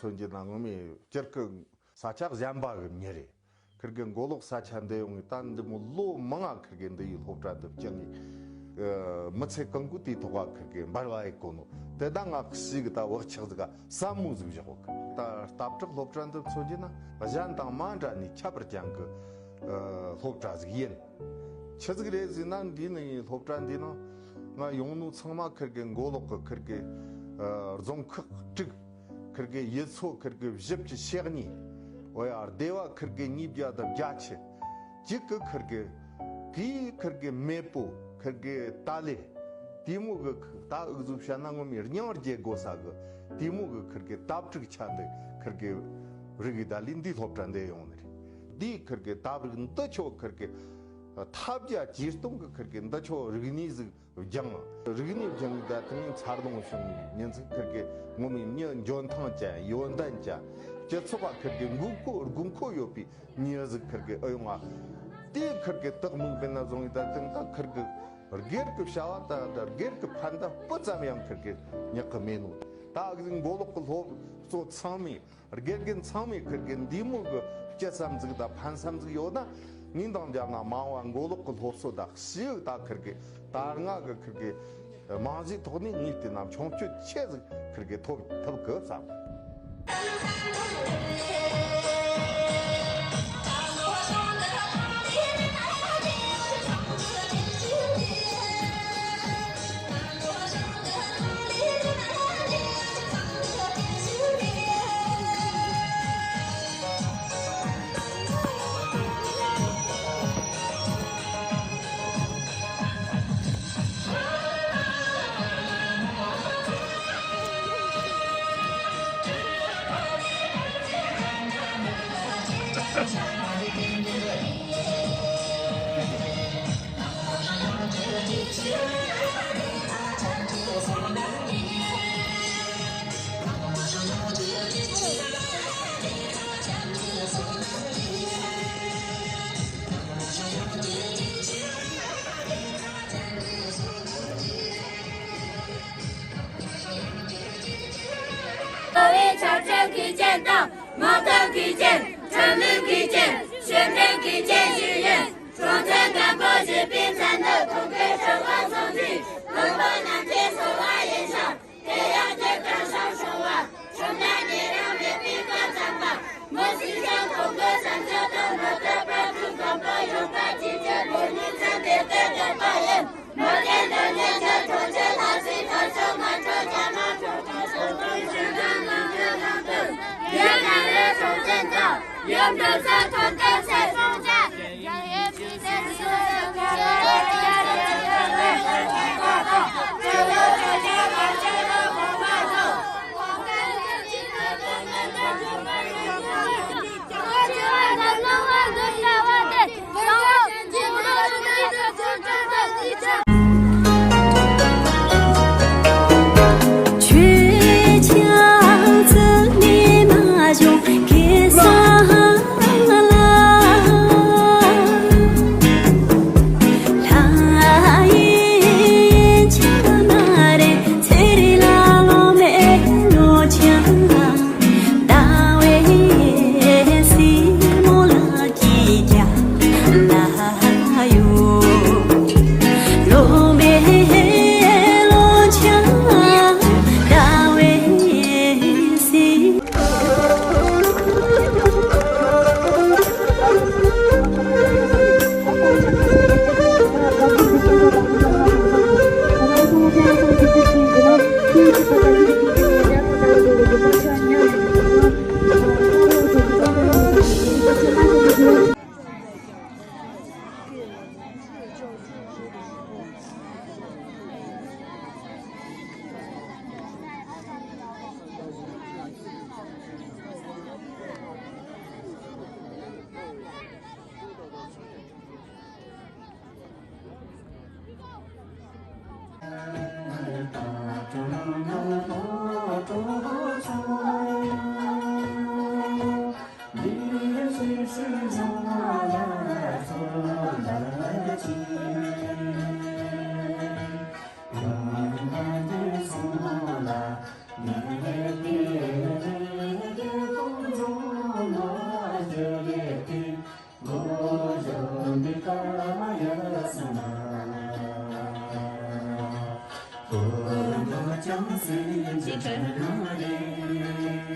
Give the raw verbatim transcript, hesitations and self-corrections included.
མཚོན་གྱི་ན་ངོ་མའི་སྤྱིར་གི་ས་ཆ་གཞན་པ་གི་མྱི་རེད། ཁིར་གི་མགོ་ལོག་ས་ཆ་འདི་ཡོང་ངི་ད་འདི་མོ་ལོ་མང་ང་ཁིར་གི་འདི་ཡི་སློབ་གྲྭ་འདི་བསྐྱངས་ངི་མི་ཚེ་གང་གི་དེའི་ཐོག་ག་ཁིར་གི་འབར་བ་ཡི་གོ་ནོ། དེ་ད་ང་ཞིག་གི་ད་བག་ཆགས་ཟིག་ག་ཟབ་མོ་ཟིག་བཞག་གི། ད་ལྟ་བྲག་སློབ་གྲྭ་འདི་མཚོན་གྱི་ན་གཞན་དང་མ་འདྲ་ནི་ཁྱད་པར་ཅན་གི་སློབ་གྲྭ་ཟིག་ཡིན། ཆི་ཟིག་རེད་ཟེར་ན། འདི་ནི་སློབ་གྲྭ་འདི་ནང་ང་ཡོང་ནོ་ཚང་མ་ཁིར་གི་མགོ་ལོག་གི་ཁིར་གི་རྫོང་ཁག་དྲུག་ཁིར་གི་ཡུལ་ཚོ་ཁིར་གི་བཞི་བཅུ་ཞེ་གཉིས། འོ་ཡ། སྡེ་བ་ཁིར་གི་ཉིས་བརྒྱ་དང་བརྒྱད་ཅུ། གཅིག་གི་ཁིར་གི་གི་ཁིར་གི་མེས་པོ་ཁིར་གི་ཏཱ་ལའི་དེ་མོ་གི་ཁི་ད་འུ་ཚོ་བཤད་ན་ངོ་མའི་སྙིང་རྗེ་དགོས་ས་གི་དེ་མོ་གི་ཁིར་གི་དྭ་ཕྲུག་ཆ་འདི་ཁིར་གི་རིག་གི་ད་ལི་འདི་སློབ་གྲྭ་འདི་ཡོང་ནི་རེད། འདི་ཁིར་གི་དྭ་ཕྲུག་འདི་ཆོ་ཁིར་གི་ཐབས་བརྒྱ་ཇུས་སྟོང་གི་ཁིར་གི་འདི་ཆོ་རིག་གནས་ཟིག་སྦྱངས། རིག་གནས་སྦྱངས་ད་དེ་ནས་འཚར་ལོངས་བྱུང་ནས་ཉིན་ཟིག་ཁིར་གི་ངོ་མའི་མྱི་འཇོན་ཐང་ཅན། ཡོན་ཏན་ཅན། སྤྱི་ཚོགས་པ་ཁིར་གི་དགོས་མཁོ་དགོས་མཁོ་ཡོད་པའི་མྱི་ཟིག་ཁིར་གི་ཨེ་ཡོང་ང་། དེ་ཁིར་གི་སྟག་མིག་བེ་ན་བཟུང་ཡི་ད་དེང་ད་ཁིར་གི་སྒེར་གི་བྱ་བ་ད་ད་སྒེར་གི་ཕན་ད་སྤུ་ཙམ་ཡང་ཁིར་གི་ཉག་གི་མེད་ནོ། ད་གི་མགོ་ལོག་གི་སློབ་གཙོ་ཚང་མས། དགེ་རྒན་ཚང་མས་ཁིར་གི་འདི་མོ་གི་སྤྱི་བསམ་ཟིག་དང་ཕན་བསམ་ཟིག་ཡོད་ན། ངས་འདང་རྒྱབ་ན་མ་འོངས་པ་མགོ་ལོག་གི་སློབ་གསོ་དང་ཞིབ་ད་ཁིར་གི་ད་སྔ་གི་ཁིར་གི་རྨང་གཞིའི་ཐོག་ནས་ངས་བལྟས་ན་མཆོང་སྐྱོད་ཆེ་ཟིག་ཁིར་གི་ཐོབ་ཐུབ་གི་བསམ། གཙོ་བོའི་ཆབ་སྲིད་མཁས་ཅན་དང་། དམངས་དོན་མཁས་ཅན། ཁྲིམས་ལུགས་མཁས་ཅན། ཤེས་ལྡན་མཁས་ཅན་ཞིག་ཡིན། སྲོང་བཙན་སྒམ་པོ་བཞེས་པའི་མཚན་འདི་ཐོག་གི་ཁྲི་དབང་སྲོང་བཙན། ལུང་པ་ནམ་མཁའི་སོ་བ་ཡིན་ཞིང་། དེ་ཡང་རྒྱལ་དང་ཞང་ཞུང་བ། ཁྲིམས་ལ་ཉེ་རིང་མེད་པའི་བཀའ་བརྩམས་པ། མི་སྲིད་ཞིང་ཁོང་གི་སེམས་ཚོར་དུ་མི་ཐུབ་པར་ཐུགས་དགོངས་པ་ཡོད་པ་ཅིའི་ཕྱིར་ལོ་ཉིས་བརྩམས་ཏེ་དེ་བསྒྲུབས་པ་ཡིན། མི་སྐད་འདོན་ཉན་གྱི་ཐོན་སྐྱེད་ལ་སྲིད་ཐར་ཚོགས་ང་ཚོ་རྒྱ་མ་ཁྲོ་ཁྲོ་སོང་དུས་ཞིང་ཁམས་ནང་གི་ནང་དུ། ཡུལ་ན་རེ་སྲོང་བཙན་དང་། ཡུལ་འགྲོ་ས་ཐོན་ཏེ་སྲས་སྲོང་བཙན། གང་དུ་ནས།